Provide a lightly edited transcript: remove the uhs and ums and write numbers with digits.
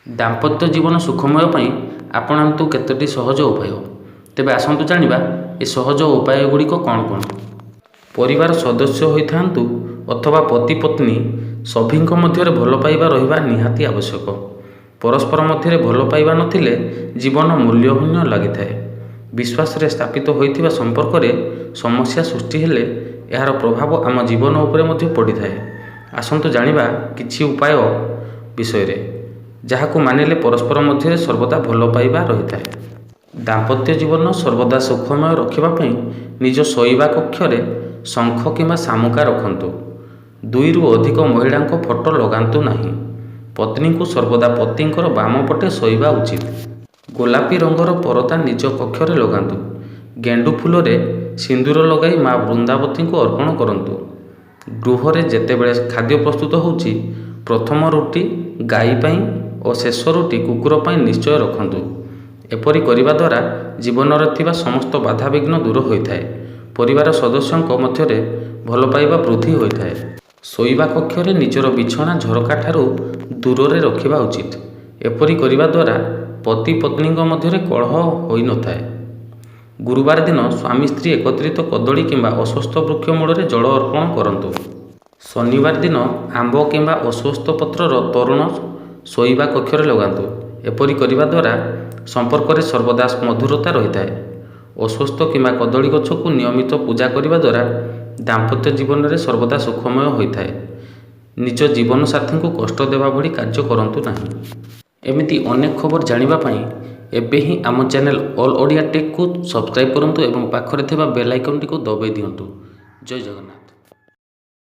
ଦାମ୍ପତ୍ୟ ଜୀବନ ସୁଖମୟ ପାଇଁ ଆପଣାନ୍ତୁ କେତୋଟି ସହଜ ଉପାୟ। ତେବେ ଆସନ୍ତୁ ଜାଣିବା ଏ ସହଜ ଉପାୟ ଗୁଡ଼ିକ କ'ଣ କ'ଣ। ପରିବାର ସଦସ୍ୟ ହୋଇଥାନ୍ତୁ ଅଥବା ପତି ପତ୍ନୀ, ସଭିଙ୍କ ମଧ୍ୟରେ ଭଲ ପାଇବା ରହିବା ନିହାତି ଆବଶ୍ୟକ। ପରସ୍ପର ମଧ୍ୟରେ ଭଲ ପାଇବା ନଥିଲେ ଜୀବନ ମୂଲ୍ୟହୀନ ଲାଗିଥାଏ। ବିଶ୍ୱାସରେ ସ୍ଥାପିତ ହୋଇଥିବା ସମ୍ପର୍କରେ ସମସ୍ୟା ସୃଷ୍ଟି ହେଲେ ଏହାର ପ୍ରଭାବ ଆମ ଜୀବନ ଉପରେ ମଧ୍ୟ ପଡ଼ିଥାଏ। ଆସନ୍ତୁ ଜାଣିବା କିଛି ଉପାୟ ବିଷୟରେ, ଯାହାକୁ ମାନିଲେ ପରସ୍ପର ମଧ୍ୟରେ ସର୍ବଦା ଭଲ ପାଇବା ରହିଥାଏ। ଦାମ୍ପତ୍ୟ ଜୀବନ ସର୍ବଦା ସୁଖମୟ ରଖିବା ପାଇଁ ନିଜ ଶୋଇବା କକ୍ଷରେ ଶଙ୍ଖ କିମ୍ବା ଶାମୁକା ରଖନ୍ତୁ। ଦୁଇରୁ ଅଧିକ ମହିଳାଙ୍କ ଫଟୋ ଲଗାନ୍ତୁ ନାହିଁ। ପତ୍ନୀଙ୍କୁ ସର୍ବଦା ପତିଙ୍କର ବାମ ପଟେ ଶୋଇବା ଉଚିତ। ଗୋଲାପୀ ରଙ୍ଗର ପରଦା ନିଜ କକ୍ଷରେ ଲଗାନ୍ତୁ। ଗେଣ୍ଡୁ ଫୁଲରେ ସିନ୍ଦୁର ଲଗାଇ ମା ବୃନ୍ଦାବତୀଙ୍କୁ ଅର୍ପଣ କରନ୍ତୁ। ଗୃହରେ ଯେତେବେଳେ ଖାଦ୍ୟ ପ୍ରସ୍ତୁତ ହେଉଛି, ପ୍ରଥମ ରୁଟି ଗାଈ ପାଇଁ ଓ ଶେଷ ରୁଟି କୁକୁର ପାଇଁ ନିଶ୍ଚୟ ରଖନ୍ତୁ। ଏପରି କରିବା ଦ୍ୱାରା ଜୀବନରେ ଥିବା ସମସ୍ତ ବାଧାବିଘ୍ନ ଦୂର ହୋଇଥାଏ। ପରିବାର ସଦସ୍ୟଙ୍କ ମଧ୍ୟରେ ଭଲ ପାଇବା ବୃଦ୍ଧି ହୋଇଥାଏ। ଶୋଇବା କକ୍ଷରେ ନିଜର ବିଛଣା ଝରକା ଠାରୁ ଦୂରରେ ରଖିବା ଉଚିତ। ଏପରି କରିବା ଦ୍ୱାରା ପତି ପତ୍ନୀଙ୍କ ମଧ୍ୟରେ କଳହ ହୋଇନଥାଏ। ଗୁରୁବାର ଦିନ ସ୍ୱାମୀ ସ୍ତ୍ରୀ ଏକତ୍ରିତ କଦଳୀ କିମ୍ବା ଅଶ୍ୱତ୍ଥ ବୃକ୍ଷ ମୂଳରେ ଜଳ ଅର୍ପଣ କରନ୍ତୁ। ଶନିବାର ଦିନ ଆମ୍ବ କିମ୍ବା ଅଶ୍ୱତ୍ଥ ପତ୍ରର ତୋରଣ ଶୋଇବା କକ୍ଷରେ ଲଗାନ୍ତୁ। ଏପରି କରିବା ଦ୍ୱାରା ସମ୍ପର୍କରେ ସର୍ବଦା ମଧୁରତା ରହିଥାଏ। ଅଶ୍ୱତ୍ଥ କିମ୍ବା କଦଳୀ ଗଛକୁ ନିୟମିତ ପୂଜା କରିବା ଦ୍ୱାରା ଦାମ୍ପତ୍ୟ ଜୀବନରେ ସର୍ବଦା ସୁଖମୟ ହୋଇଥାଏ। ନିଜ ଜୀବନସାଥୀଙ୍କୁ କଷ୍ଟ ଦେବା ଭଳି କାର୍ଯ୍ୟ କରନ୍ତୁ ନାହିଁ। ଏମିତି ଅନେକ ଖବର ଜାଣିବା ପାଇଁ ଏବେ ହିଁ ଆମ ଚ୍ୟାନେଲ୍ ଅଲ୍ ଓଡ଼ିଆ ଟେକ୍କୁ ସବସ୍କ୍ରାଇବ୍ କରନ୍ତୁ ଏବଂ ପାଖରେ ଥିବା ବେଲ୍ ଆଇକନ୍ଟିକୁ ଦବାଇ ଦିଅନ୍ତୁ। ଜୟ ଜଗନ୍ନାଥ।